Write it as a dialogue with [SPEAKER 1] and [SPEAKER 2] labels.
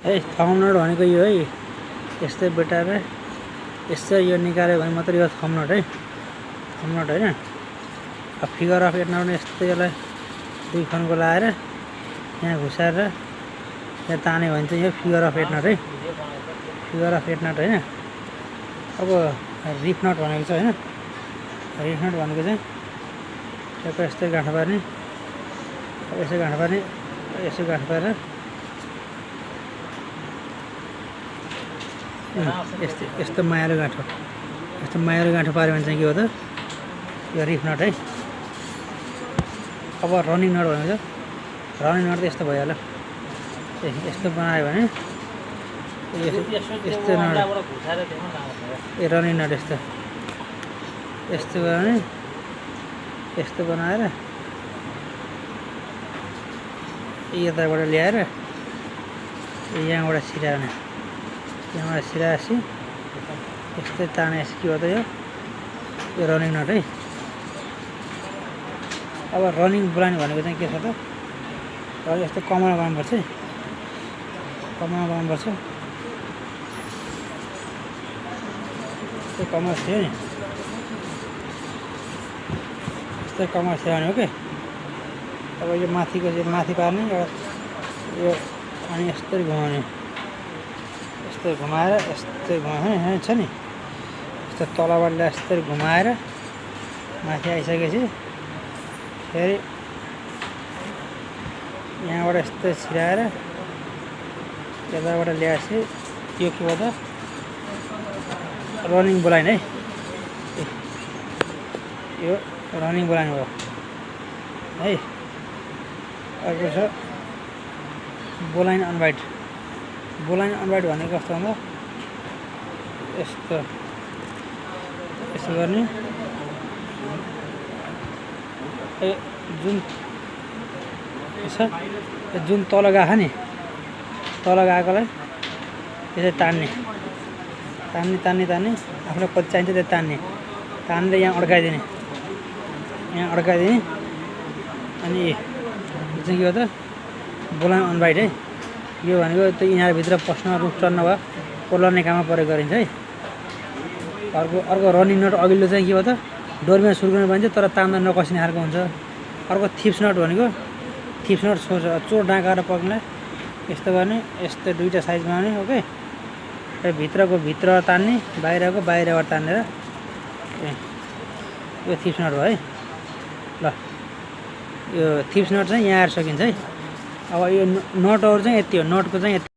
[SPEAKER 1] है thumb not भनेको यो है यस्तै बेटाएर यस्तो यो निकाल्यो भने मात्र यो थम्ब नट है थम्ब नट हैन अब फिगर अफ 8 नट यस्तै यसलाई दुई खनको लाएर यहाँ घुसाएर यहाँ तान्यो भने चाहिँ यो फिगर अफ 8 नट है फिगर अफ 8 नट हैन अब रिफ नट भनेको छ हैन रिफ नट भनेको चाहिँ यता यस्तै गाँठो पार्ने यसो गाँठो पार्ने यसो गाँठो पारेर यस्तो मायालु गाँठो पार्यो भने चाहिँ के हो त यो रिफ नट है अब रनिङ नट भनेको छ रनिङ नट त यस्तो भइहाल्यो यस्तो बनायो भने यस्तो नट ए रनिङ नट यस्तो गर्ने यस्तो बनाएर यताबाट ल्याएर यहाँबाट सिराउने यहाँबाट सिराएपछि यस्तै तानेपछि के हो त यो रनिङ नट है अब रनिङ बुलाउने भनेको चाहिँ के छ त यस्तो कमरमा बनाउनुपर्छ है कमरमा बनाउनुपर्छ यस्तै कमर थियो नि यस्तै कमर थियो भने ओके अब यो माथिको चाहिँ माथि पार्ने यो अनि यस्तै घुमाउने यस्तै घुमाएर यस्तै घुमाउने छ नि यस्तो तलबाट यस्तै घुमाएर माथि आइसकेपछि फेरि यहाँबाट यस्तै छिराएर यताबाट ल्याएपछि यो के भयो त रनिङ बोलाइन है यो रनिङ बोलाइन भयो है अर्को छ बोलाइन अनवाइट भनेको कस्तो भन्दा यस्तो यसो गर्ने जुन तल गएको नि तल गएकोलाई त्यसरी तान्ने आफूलाई कति चाहिन्छ त्यो तानेर यहाँ अड्काइदिने अनि चाहिँ के हो त बोलाइन अनवाइट है यो भनेको त्यो यिनीहरूभित्र पस्न रुख चढ्न वा कोल्लने काममा प्रयोग गरिन्छ है अर्को रनिङ नट अघिल्लो चाहिँ के हो त डोरीमा सुर्किनु भन्छ तर तान्दा नकसिने खालको हुन्छ अर्को थिप्स नट भनेको थिप्स नट चोर डाँकाएर पक्ने यस्तो गर्ने यस्तो दुईवटा साइज बनाउने ओके भित्रको भित्र तान्ने बाहिरको बाहिरबाट तानेर यो थिप्स नट हो है ल यो थिप्स नट चाहिँ यहाँ आएर सकिन्छ है अब यो नटहरू चाहिँ यति हो नटको चाहिँ यति